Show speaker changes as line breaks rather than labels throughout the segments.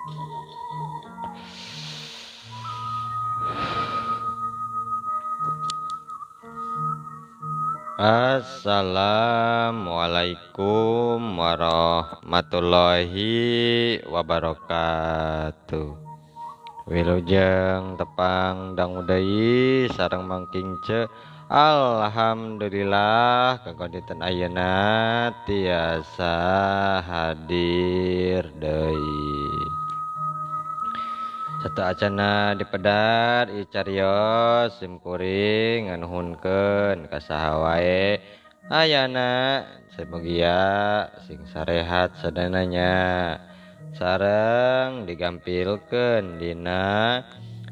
Assalamualaikum warahmatullahi wabarakatuh. Wilujeng tepang dangu deui sareng Mang Kingce. Alhamdulillah kanggo dinten ayeuna tiasa hadir deui. Sateuacanna dipedar ieu carios sim kuring nganuhunkeun ka saha wae ayana semogia sing sarehat sadananya sareng digampilkeun dina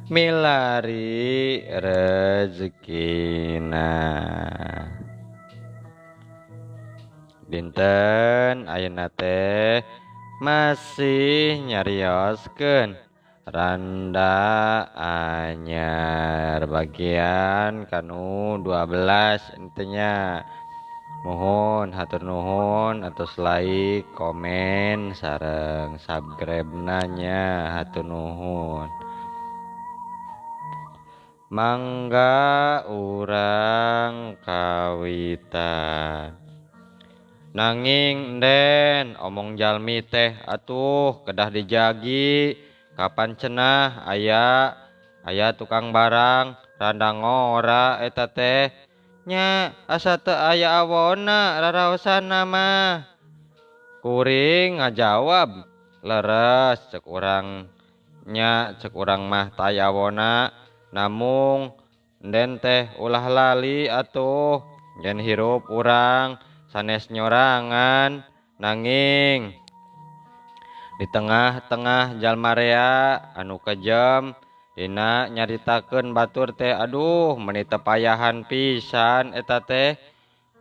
milari rezekina. Dinten ayeuna teh masih nyarioskeun randa anyar bagian kanu 12 intinya. Mohon hatur nuhun atos like, komen, sareng subscribe nanya hatur nuhun. Mangga urang kawitan. Nanging den omong jalmi teh atuh kedah dijagi. Kapan cenah aya tukang barang randa ngora eta teh nya asa teu aya awona raraosana mah. Kuring ngajawab leres cek urang nya cek urang mah teu aya awona, namung den teh ulah lali atuh yen hirup urang sanes nyorangan. Nanging di tengah-tengah jalma rea anu kejam dina nyaritakeun batur teh aduh meuni teu payahan pisan eta teh.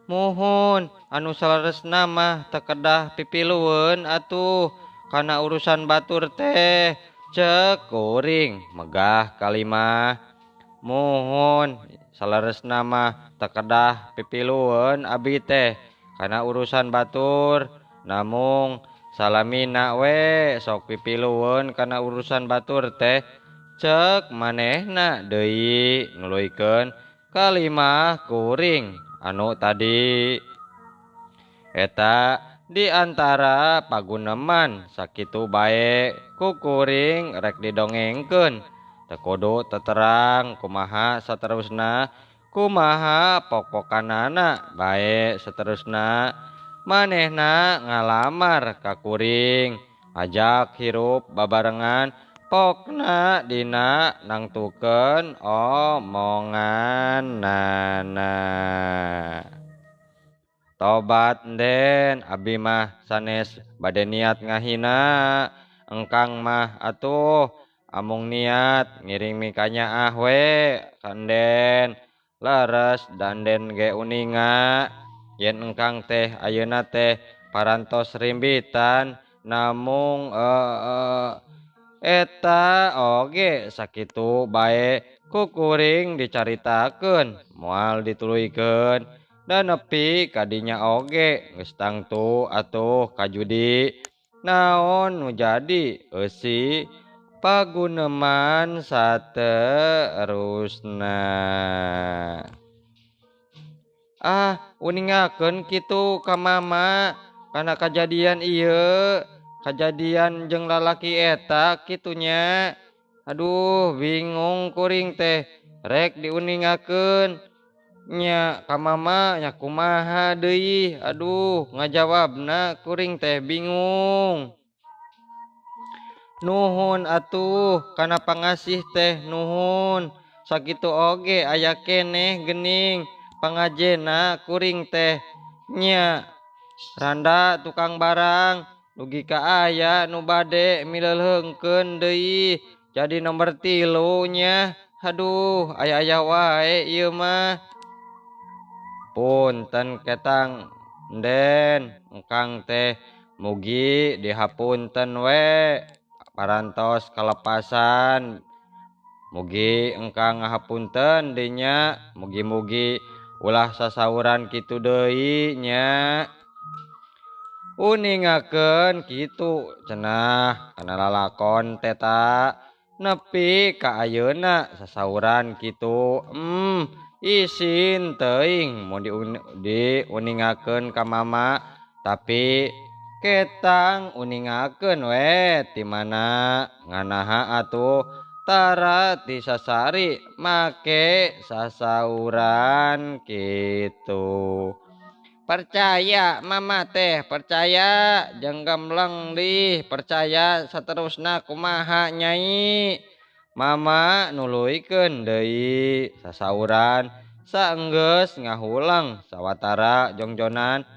Muhun anu saleresna mah teu kedah pipilueun atuh kana urusan batur teh cek kuring megah kalimah. Muhun saleresna mah teu kedah pipilueun abi teh kana urusan batur, namung salamina we sok pipilueun kana urusan batur teh cek manehna deui nuluykeun kalimah kuring anu tadi. Eta di antara paguneman sakitu bae ku kuring rek didongengkeun teu kudu teterang kumaha saterusna kumaha pok-pokanana bae saterusna. Manehna ngalamar ka kuring ajak hirup babarengan pokna dina nangtukeun omonganana. Tobat den abi mah sanes bade niat ngahina, engkang mah atuh amung niat ngiring mikanyaah we kanden leres danden ge uninga yen engkang teh ayeuna teh parantos rimbitan namung eta oge sakitu bae ku kuring dicaritakeun moal dituluykeun da nepi kadinya oge geus tangtu atuh kajudi naon nu jadi eusi paguneman saterusna. Ah uningakeun kitu ka mama kana kajadian ieu kajadian jeung lalaki eta kitunya. Aduh bingung kuring teh rek diuningakeun nya ka mama nya kumaha deui. Aduh ngajawabna kuring teh bingung. Nuhun atuh kana pangasih teh nuhun sakitu oge aya keneh geuning pangajena kuring teh nya randa tukang barang dugi ka aya nu bade mileuleungkeun deui jadi nomor 3 nya. Aduh aya-aya wae ieu mah. Punten ketang den engkang teh mugi dihapunten we parantos kalepasan mugi engkang ngahapunten dinya mugi-mugi ulah sasauran kitu deui nya. Uningakeun kitu cenah kana lalakon teh ta nepi ka ayeuna sasauran kitu. Isin teuing mun diuningakeun ka mama tapi ketang uningakeun we ti mana nganaha atuh tara disasari make sasauran kitu. Percaya mama teh percaya jeung gembleng dih percaya saterusna kumaha nyai. Mama nuluykeun deui sasauran saenggeus ngahulang sawatara jongjonan.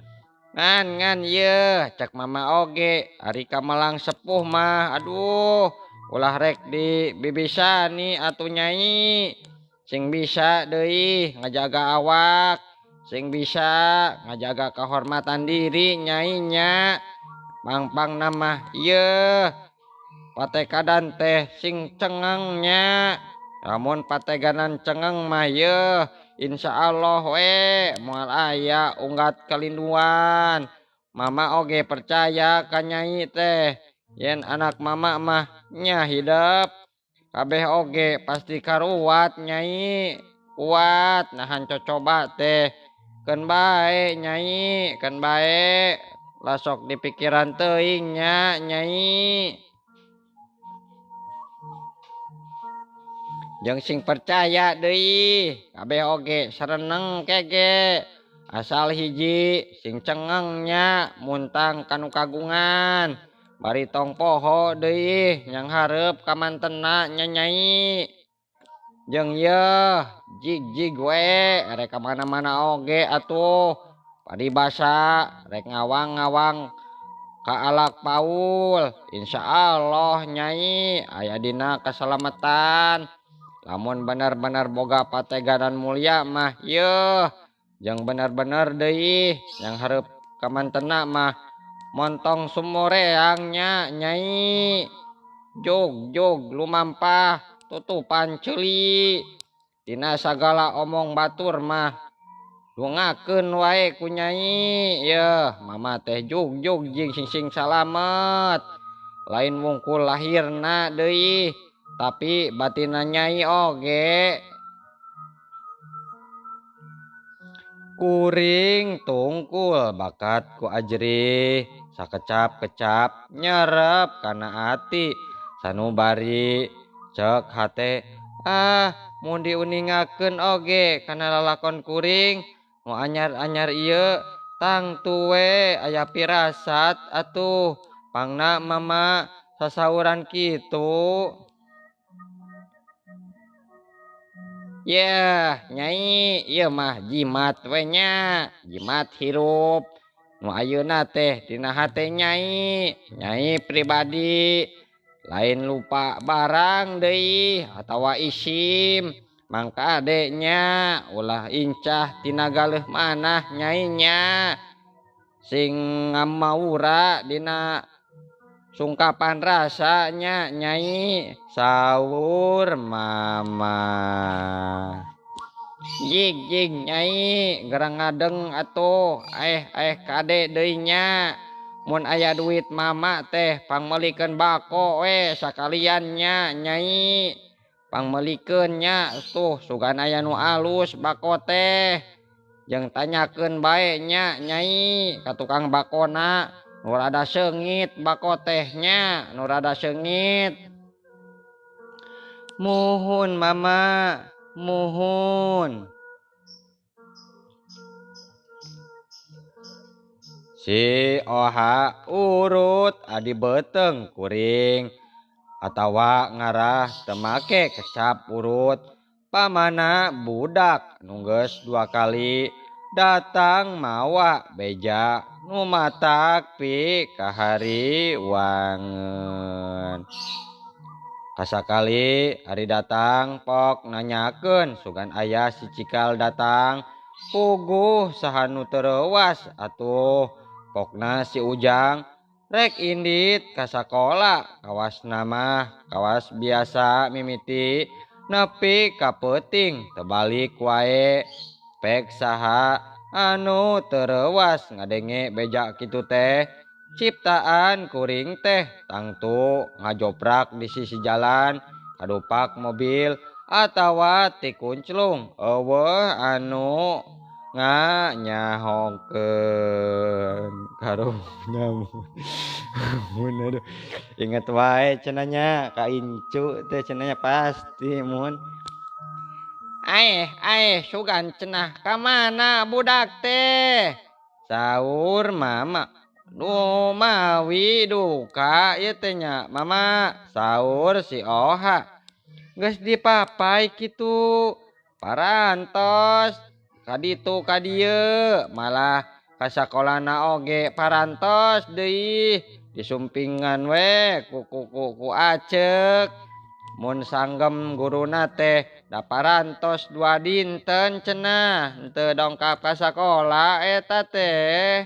Ngan ngan yeuh cek mama oge ari kamelang sepuh mah aduh ulah rek di bibisani atuh nyai. Sing bisa deui ngajaga awak, sing bisa ngajaga kehormatan diri nyai nya. Pangpang nama yeuh patekadan teh sing cengengnya. Lamun pateganan cengeng mah yeuh insyaallah we moal aya unggat kalinduan. Mama oge percaya ka nyai teh yen anak mama mah nya hidep kabeh oge pasti karuat nyai. Kuat nahan cocoba teh keun bae nyai, keun bae lasok dipikiran teuing nya nyai. Jeung sing percaya deui kabeh oge sareneng kege asal hiji sing cengeng nya muntang kanu kagungan bari tong poho deui nyang hareup ka mantena nya nyai. Jeung yeuh jig-jig we rek ka mana-mana oge atuh paribasa rek ngawang-ngawang ka alak paul insyaallah nyai aya dina keselamatan. Lamun bener-bener boga pateganan mulia mah yeuh jeung bener-bener deui yang hareup ka mantena mah montong sumoreang nya nyai. Jog-jog lumampah tutupan ceuli dina sagala omong batur mah dungakeun wae ku nyai. Yeuh mama teh jog-jog jeung sing-sing salamet lain wungkul lahirna deui tapi batina nyai oge. Kuring tungkul bakat ku ajrih sakecap-kecap nyerep kana ati sanubari cek hate ah mun diuningakeun oge kana lalakon kuring nu anyar-anyar ieu tangtu we aya pirasat atuh pangna mama sasauran kitu. Yeuh nyai ieu mah jimat we nya, jimat hirup nu ayeuna teh dina hate nyai, nyai pribadi lain lupa barang deui atawa isim mangka ade nya ulah incah tina galeuh manah nyai nya sing ngamaura dina sungkapan rasanya nyai. Saur mama jig jig nyai gerang ngadeng atuh eh kade deui nya mun aya duit mama teh pangmeulikeun bako we sakalian nya nyai pangmeulikeun nya tuh sugan aya nu alus bako teh jeung tanyakeun bae nya nyai ka tukang bakona nu rada seungit bako teh nya nu rada seungit. Muhun mama muhun. Si oha urut adi beteng kuring atawa ngarah temake kecap urut pamana budak nunggeus 2 kali datang mawa beja nu matak pi kahari wangeun. Kasakali ari datang pok nanyakeun sugan aya si cikal datang puguh saha nu teu reuas atuh pokna si Ujang rek indit ka sakola kawas nama kawas biasa mimiti nepi ka peuting tebalik wae pek saha anu teu reuas ngadenge beja kitu teh Ciptaan kuring teh tangtu ngajoprak di sisi jalan kadupak mobil atawa tikunclung eueuh anu nganyahokeun karunya mun aduh inget wae cenah nya ka incu teh cenah nya pasti mun aeh aeh sugan cenah ka mana budak teh saur mama nu mawi duka ieu teh nya mama saur si Oha geus dipapai kitu parantos kaditu ka dieu malah ka sakolana oge parantos deui disumpingan we ku ku ku, ku acek mun sanggem guruna teh da parantos 2 dinten cenah henteu dongkap ka sakola eta teh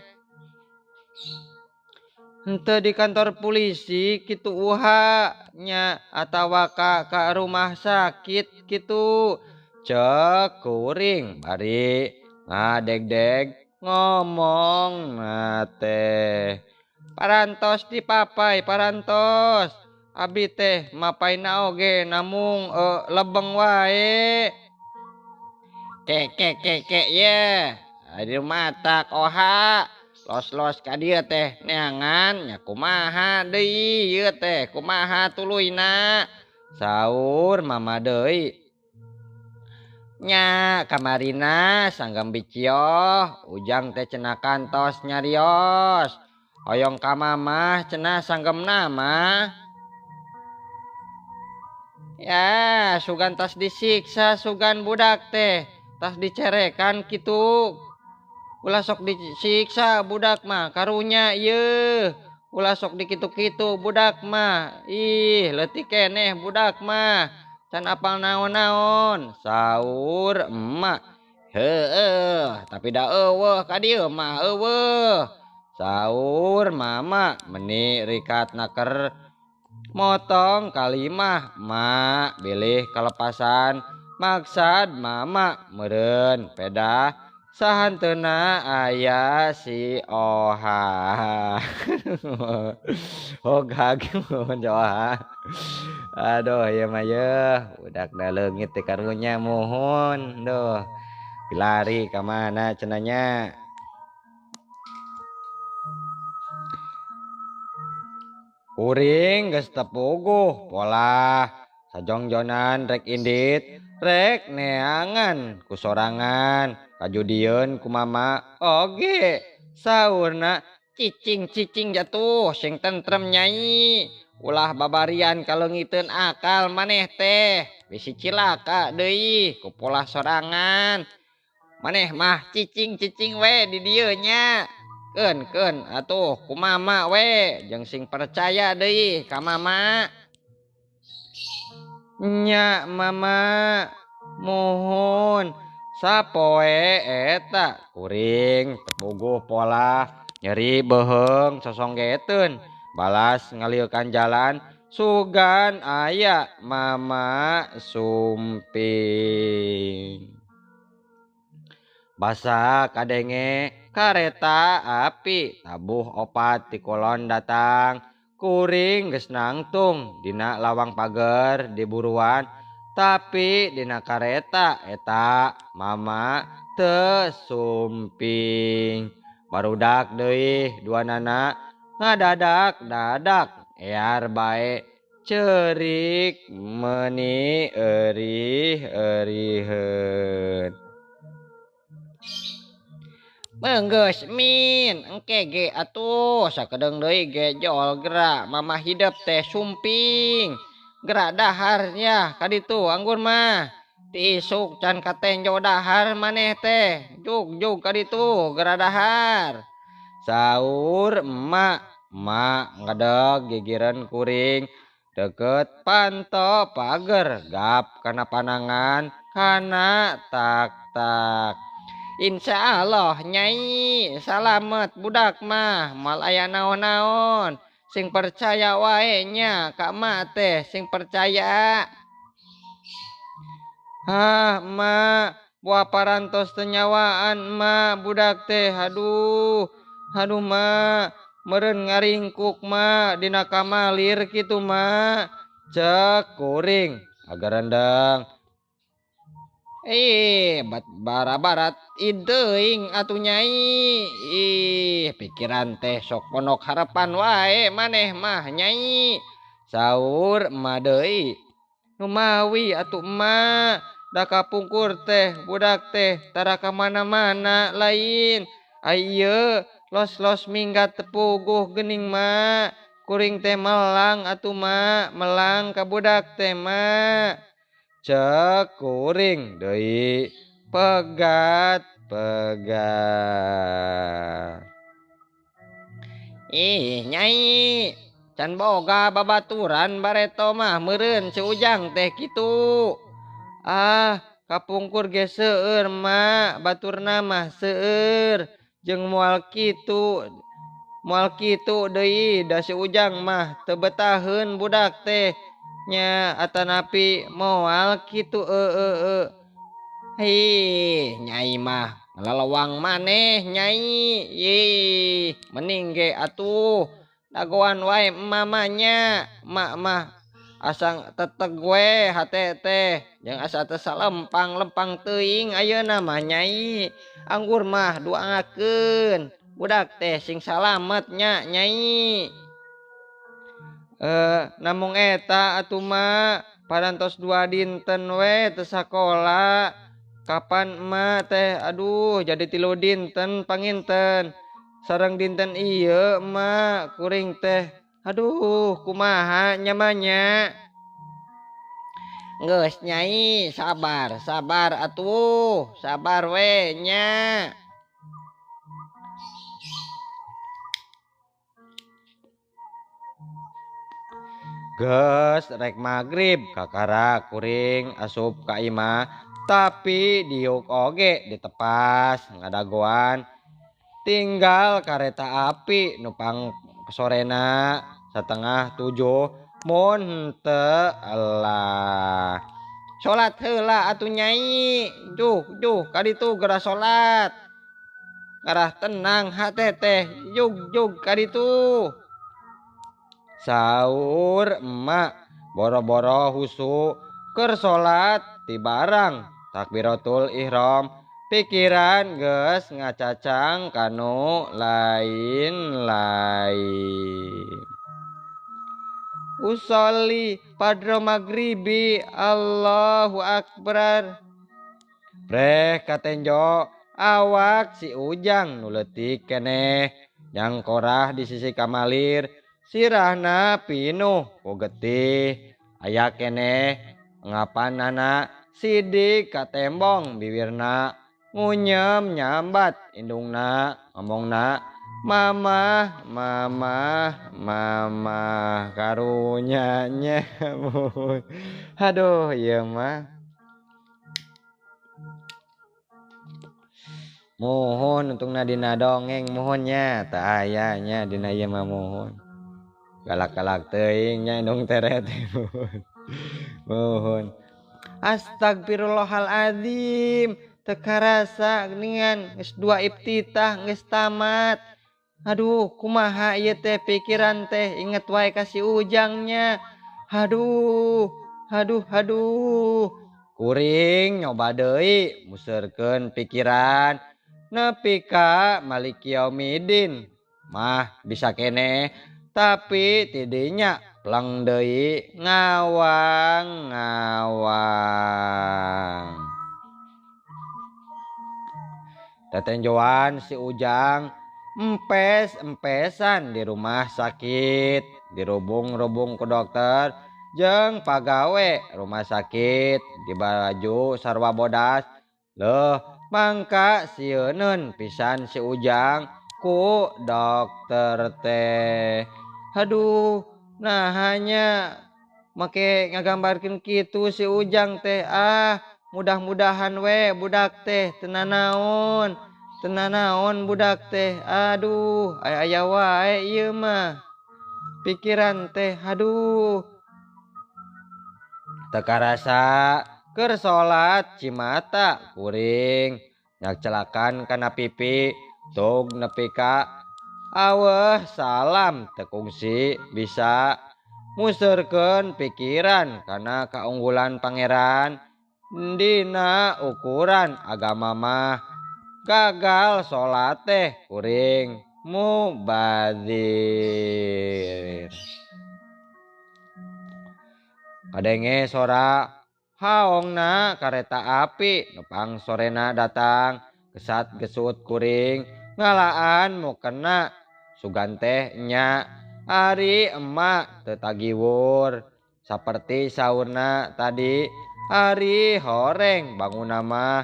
henteu di kantor polisi kitu uha nya atawa ka rumah sakit kitu cek kuring bari ngadegdeg ngomong na teh parantos dipapai parantos abdi teh mapaina oge namung lebeng wae ke ke ke ke ye di matak oha los-los ka dieu teh neangan nya kumaha deui ieu teh kumaha tuluyna saur mama deui nya kamarina sanggem bicioh ujang teh cenah kantos nyarios hoyong ka mamah cenah sanggemna mah ya sugan tas disiksa sugan budak teh tas dicerekan kitu ulah sok disiksa budak mah karunya ieu ulah sok dikitu-kitu budak mah ih leutik keneh budak mah can apal naon-naon saur emak heueuh tapi da eueuh ka dieu mah eueuh saur mama meni rikat naker motong kalimah mak bilih kelepasan maksad mama meureun pedah sahanteuna aya si Oha. Hoghag mun Oha. Aduh ieu mah yeuh budak da leungit teh karunya muhun duh. Lari ka mana cenah nya. Kuring geus tepuguh polah sajongjonan rek indit rek neangan ku sorangan kajudieun ku mama oge saurna cicing-cicing jatuh sing tentrem nyai ulah babarian kaleungiteun akal maneh teh bisi cilaka deui ku polah sorangan maneh mah cicing-cicing we di dieu nya keun-keun atuh ku mama we jeung sing percaya deui ka mama nya mama muhun sapoe eta kuring tepuguh polah nyeri beuheung sosonggeteun balas ngalieukan jalan sugan aya mama sumping basa kadenge kareta api tabuh opat ti kulon datang kuring geus nangtung dina lawang pager diburuan tapi dina kareta eta mama teu sumping barudak deui duanana ngadadak dadak ear bae ceurik meuni eurih-euriheun. Menggeus min engke ge atuh sakedeung deui ge jol gerak mama hidep teh sumping gerak dahar nya kaditu anggur mah ti isuk can katenjo dahar maneh teh jug-jug kaditu gerak dahar saur emak emak ngedeg gigireun kuring deket panto pager gap kana panangan kana tak-tak. Insya Allah nyai salamet budak mah mal aya naon-naon sing percaya wae nya ka emak teh sing percaya. Hah emak buah parantos teu nyawaan emak budak teh aduh aduh mak Meureun ngaringkuk ma dina kamalir kitu ma. Cek kuring agar rendeng. Ih, bat bara-barat ideuing atuh nyai. Ih, pikiran teh sok ponok harapan wae maneh mah nyai. Saur emak deui. Numawi atuh emak, da kapungkur teh budak teh tara ka mana-mana lain. Ai ieu los-los minggat tepuguh geuning ma. Kuring teh melang atuh ma, melang ka budak teh ma. Cek kuring deui pegat pegat. Ih nyai, can boga babaturan bareto mah meureun si Ujang teh kitu. Ah, kapungkur ge seueur ma, baturna mah seueur jeung moal kitu. Moal kitu deui da si Ujang mah teu betaheun budak teh. Nya atanapi moal kitu Hih, nyai mah ngalelewang maneh nyai. Ih, mending ge atuh dagoan wae mamanya. Mak mah asa teteg we hate teh jeung asa teu salempang-lempang teuing ayeuna mah nyai. Anggur mah doakeun budak teh sing salamet nya nyai. Namung eta atuh ma, parantos 2 dinten we teu sakola. Kapan emak teh aduh jadi 3 dinten panginten. Sareng dinten ieu emak kuring teh aduh kumaha nya mah nya. Geus nyai, sabar, sabar atuh, sabar we nya. Geus rek magrib kakara kuring asup ka imah, tapi diuk oge ditepas ngadagoan. Tinggal kareta api nupang sorena 6:30 mun henteu elah. Salat heula atuh nyai, juh juh kaditu geura salat. Ngarah tenang hate teh, jug jug kaditu. Saur emak boro-boro husu keur salat ti barang takbiratul ihram, pikiran geus ngacacang kanu lain-lain. Usolli padro magribi Allahu akbar. Breh katenjo awak si Ujang nu leutik keneh nyangkorah di sisi kamalir. Sirahna pinuh ku getih aya keneh ngapanana sidik katembong bibirna ngunyem nyambat indungna ngomongna mamah mamah mamah karunya nya. Aduh ieu mah mohon untungna dina dongeng mohonnya teu aya nya dina ieu mah mohon. Galak-galak teuing nya indung teret. Mohon. Astagfirullahaladzim, teu karasa geuningan geus 2 iftitah geus tamat. Aduh, kumaha ieu teh pikiran teh inget wae ka si Ujangnya. Aduh, aduh, aduh. Kuring nyoba deui museurkeun pikiran nepi ka Maliki Yaumidin. Mah bisa keneh tapi tidinya pleng deui ngawang ngawang. Tetenjoan si Ujang empes-empesan di rumah sakit, dirubung-rubung ku dokter jeung pagawe rumah sakit di baju sarwa bodas. Leuh mangka sieuneun pisan si Ujang ku dokter teh. Aduh, nah hanya make ngagambarkeun kitu si Ujang teh. Ah, mudah-mudahan we budak teh teu nanaon, teu nanaon budak teh. Aduh, aya-aya wae ieu mah. Pikiran teh aduh. Teu karasa keur salat cimata kuring nyakcelakan kana pipi tug nepi ka Aweh salam teu kungsi bisa museurkeun pikiran kana kaunggulan pangeran dina ukuran agama mah gagal salat teh kuring mubazir. Kadenge sora haongna kareta api nupang sorena datang gesat gesut kuring ngalaan mukena sugan teh nya ari emak teu tagiwur saperti saurna tadi ari horeng bangunna mah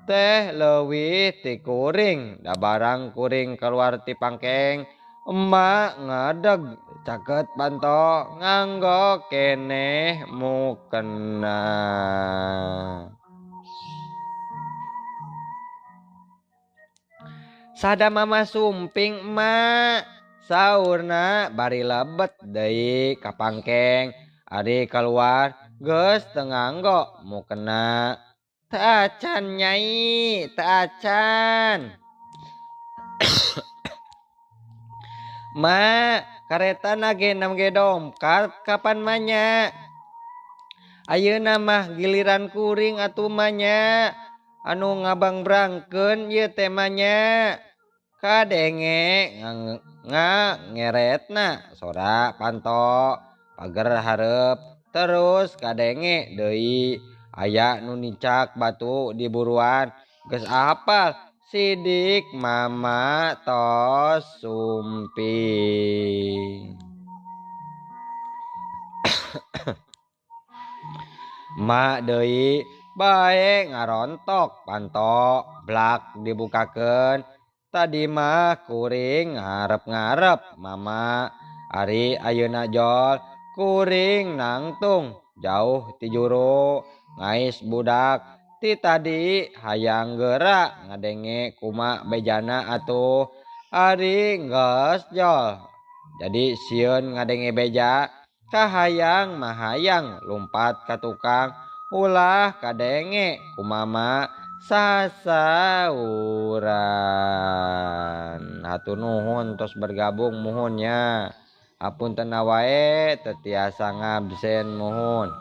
teh leuwih ti kuring da barang kuring keluar ti pangkeng emak ngadeg caket panto nganggo keneh mukena. Sada mama sumping emak saurna bari lebet deui ka pangkeng ari keluar geus teu nganggo mukena. Teu acan nyai, teu acan. Ma, kareta nage nam ge dongkap kapan manya? Ayeuna mah giliran kuring atuh manya. Anu ngabangbrangkeun ieu teh manya. Kadenge ngeretna sora panto pager hareup terus kadenge deui aya nu nincak batu di buruan geus apal sidik mama tos sumping. Mak deui bae ngarontok panto blak dibukakeun tadi mah kuring ngarep-ngarep mama ari ayeuna jol kuring nangtung jauh ti juru ngais budak ti tadi hayang geura ngadenge kuma bejana atuh ari geus jol jadi sieun ngadenge beja kahayang mahayang lumpat ka tukang ulah kadenge kumama sasauran. Hatur nuhun tos bergabung muhunnya. Apunten wae teu tiasa ngabsen muhun.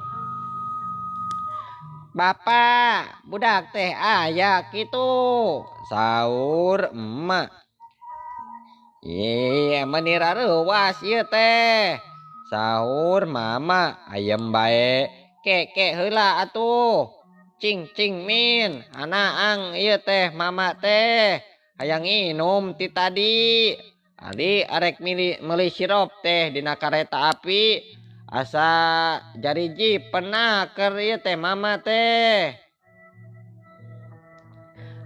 Bapak, budak teh aya kitu. Saur emak. Iya, meuni rareuwas ieu teh. Saur mama ayem bae. Keke heula atuh. Cing cing min, anaang ieu teh mama teh. Hayang nginum ti tadi. Ari arek meuli sirup teh dina kareta api. Asa jariji penaker ieu teh mama teh.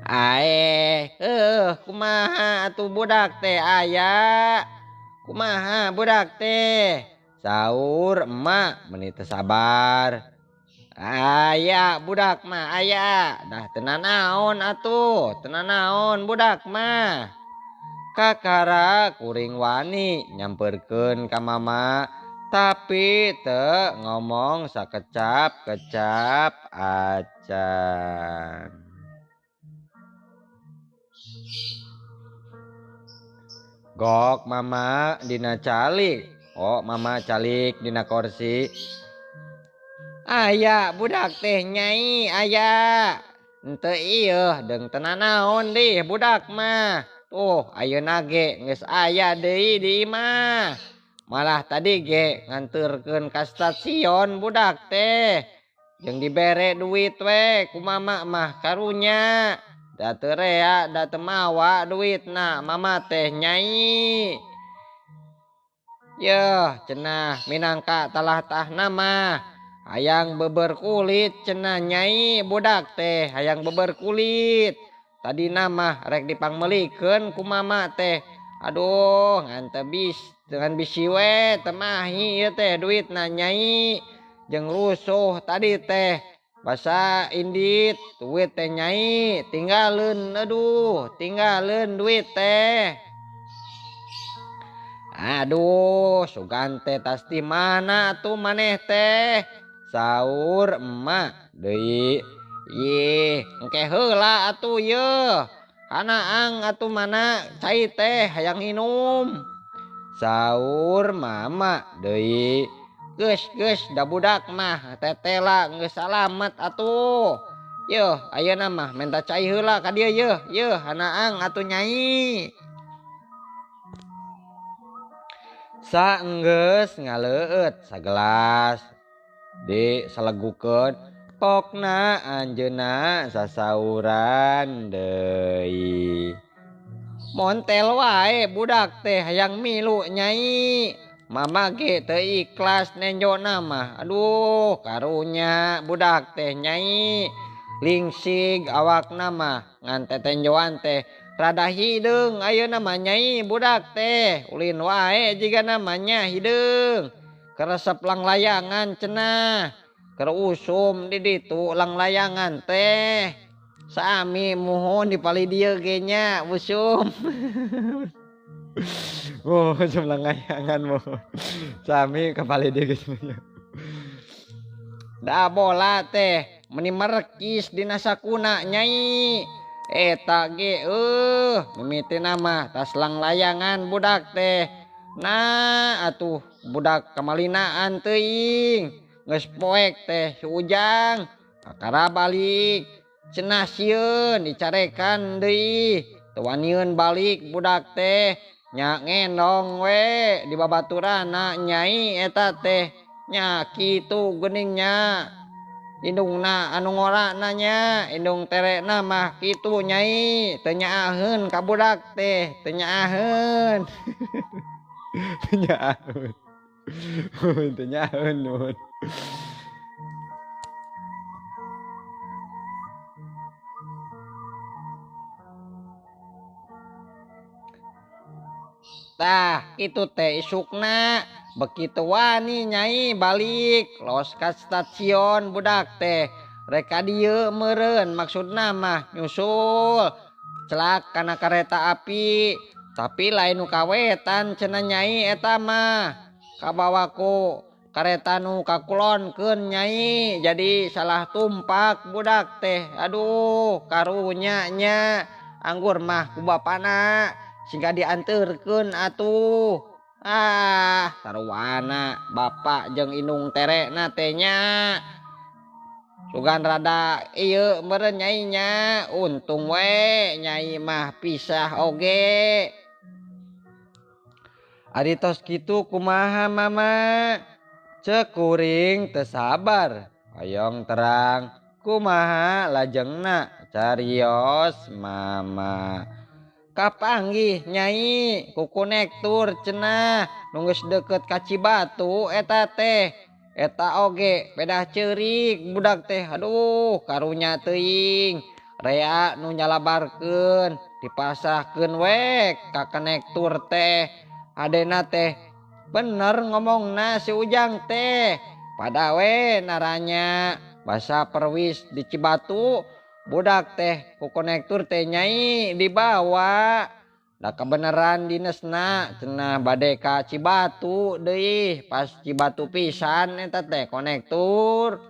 Aeh, heuh kumaha atuh budak teh aya? Kumaha budak teh? Saur emak meuni teu sabar. Aya budak mah aya. Dah teu nanaon atuh, teu nanaon budak mah. Kakara kuring wani nyamperkeun ka mama tapi teu ngomong sakecap-kecap acan. Gok mama dina calik. Oh mama calik dina kursi. Aya budak teh nyai aya. Henteu ieu deung teu nanaon deui budak mah. Tuh ayeuna ge geus aya deui di imah. Malah tadi ge nganterkeun ka stasiun budak teh. Jeung dibere duit we ku mama mah karunya. Da teu rea da teu mawa duitna mama teh nyai. Yeuh cenah minangka talah tahna mah. Hayang beber kulit cenah nyai budak teh hayang beber kulit. Tadina mah rek dipangmeulikeun ku mama teh. Aduh ngan teu bis dengan bisi we teu mahi ieu teh duitna nyai. Jeung rusuh tadi teh basa indit duit teh nyai tinggaleun aduh tinggaleun duit teh. Aduh sugan teh tas di mana atuh maneh teh? Saur emak deui. Ih, engke heula atuh yeuh. Kanaang atuh mana cai teh hayang nginum. Saur mama deui. Geus geus da budak mah tetela geus salamet atuh. Yeuh ayeuna mah menta cai heula ka dieu yeuh yeuh hanaang atuh nyai. Saenggeus ngaleueut sagelas diselegukeun pokna anjeunna sasauran deui. Montel wae budak teh hayang milu nyai. Mama ge teu ikhlas nenjona mah. Aduh karunya budak teh nyai. Lingsig awakna mah ngan tetenjoan teh rada hideung ayeuna mah nyai budak teh. Ulin wae jigana mah nya hideung. Keresep langlayangan cenah. Keur usum di ditu langlayangan teh. Sami muhun di palih dieu ge nya usum. Oh, usum langlayangan muhun. Sami ka palih dieu ge nya. Da bola teh meni merekis dina sakuna nyai. Eta ge mimitina mah tas langlayangan budak teh. Nah atuh budak kamalinaan teuing. Geus poek teh si Ujang kakara balik cenah sieun dicarekan deui teu wanieun balik budak teh nya ngendong we di babaturana nyai eta teh nya kitu geuning nya indungna anu ngorana nya indung terena mah kitu nyai teu nyaaheun ka budak teh teu nyaaheun. Teu nyaaheun. Teu nyaaheun nuhun. Tah kitu teh isukna begitu wani nyai balik los ka stasiun budak teh rek ka dieu meureun maksudna mah nyusul celak kana kareta api tapi lain nu kawetan cenah nyai eta mah kabawa ku kareta nu kakulonkeun nyai jadi salah tumpak budak teh. Aduh karunya nya anggur mah ku bapana sehingga dianterkeun atuh. Ah sarwana bapak jeung indung terekna teh nya sugan rada ieu meureun nyai nya untung we nyai mah pisah oge. Ari tos kitu kumaha mama? Ceuk kuring teu sabar hoyong terang kumaha lajengna carios mama. Kapanggih nyai ku konektur cenah nu geus deukeut ka Cibatu eta teh. Eta oge pedah ceurik budak teh. Aduh karunya teuing rea nu nyalabarkeun dipasrahkeun we ka konektur teh. Adena teh bener ngomongna si Ujang teh. Pada we naranya basa perwis di Cibatu budak teh ku konektur teh nyai dibawa. Da kebeneran dinesna cenah bade ka Cibatu deui pas Cibatu pisan eta teh konektur.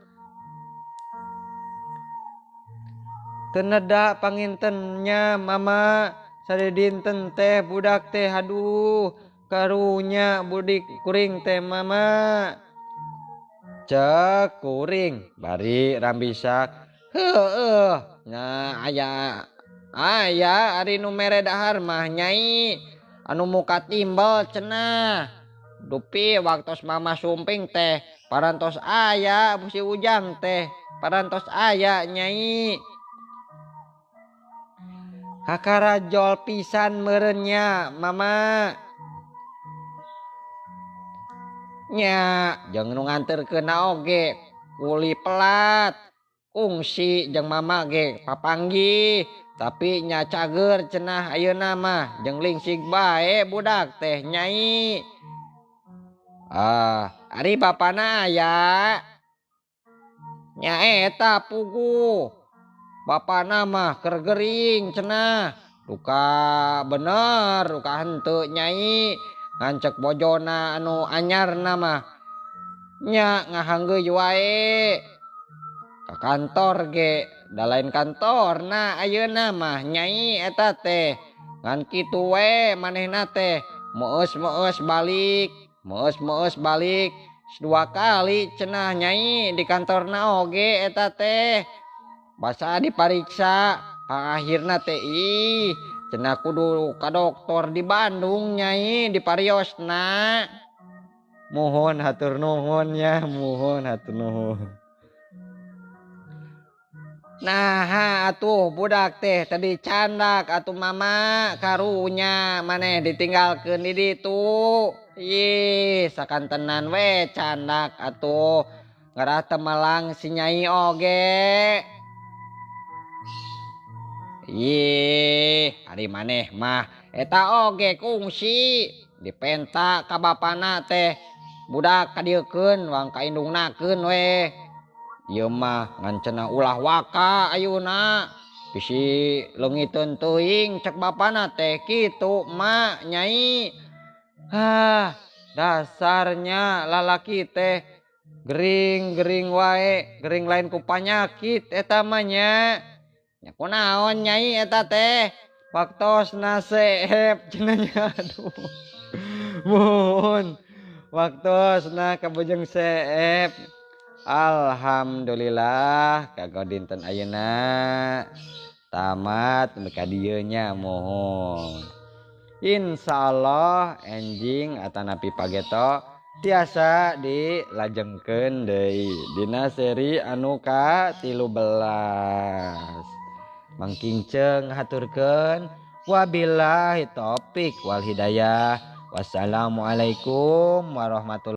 Teu neda pangintennya mama sadidinten teh budak teh aduh karunya budik kuring teh mama. Cek kuring bari rambisak heueuh nya aya aya ari nu mere dahar mah nyai anu muka timbel cenah. Dupi waktos mama sumping teh parantos aya si Ujang teh parantos aya nyai. Kakarajol pisan meureun mama. Nya jeung nu nganterkeun oge kuli pelat kungsi jeung mama ge papanggih tapi nya cager cenah ayeuna mah jeung lingsig bae budak teh nyai. Ah, ari bapana aya nya eta puguh bapana mah keur gering cenah duka bener duka henteu nyai ngancek bojona anu anyarna mah nya ngahanggeuy wae ka kantor ge Da lain kantorna ayeuna mah nyai eta teh. Ngan kitu we manehna teh meus-meus balik, meus-meus balik. 2 kali cenah nyai di kantorna oge eta teh. Basa dipariksa pangakhirna teh ih cenah kudu ka dokter di Bandung nyai dipariosna. Mohon hatur nuhun ya, mohon hatur nuhun. Nah atuh budak teh tadi candak atuh mama karunya maneh ditinggalkeun di ditu. Ih sakantenan we candak atuh ngarah teu melang si nyai oge. Ih ari maneh mah eta oge kungsi dipenta ka bapana teh budak kadieukeun wang ka indungnakeun we. Ieu mah ngan cenah ulah waka ayeuna bisi leungiteun teuing cek bapana teh kitu mak nyai. Hah dasarnya lalaki teh gering-gering wae, gering lain ku panyakit eta mah nya. Nya kunaon nyai eta teh waktosna seep cenah nya. Aduh mohon waktosna kabujeng seep. Alhamdulillah kagok dinten ayeuna tamat ka dieu nya mohon. Insyaallah enjing atanapi pageto tiasa dilajengkeun deui dina seri anu ka-13. Mangkinceng haturkeun wabillahi taufik wal hidayah. Wassalamualaikum warahmatullahi.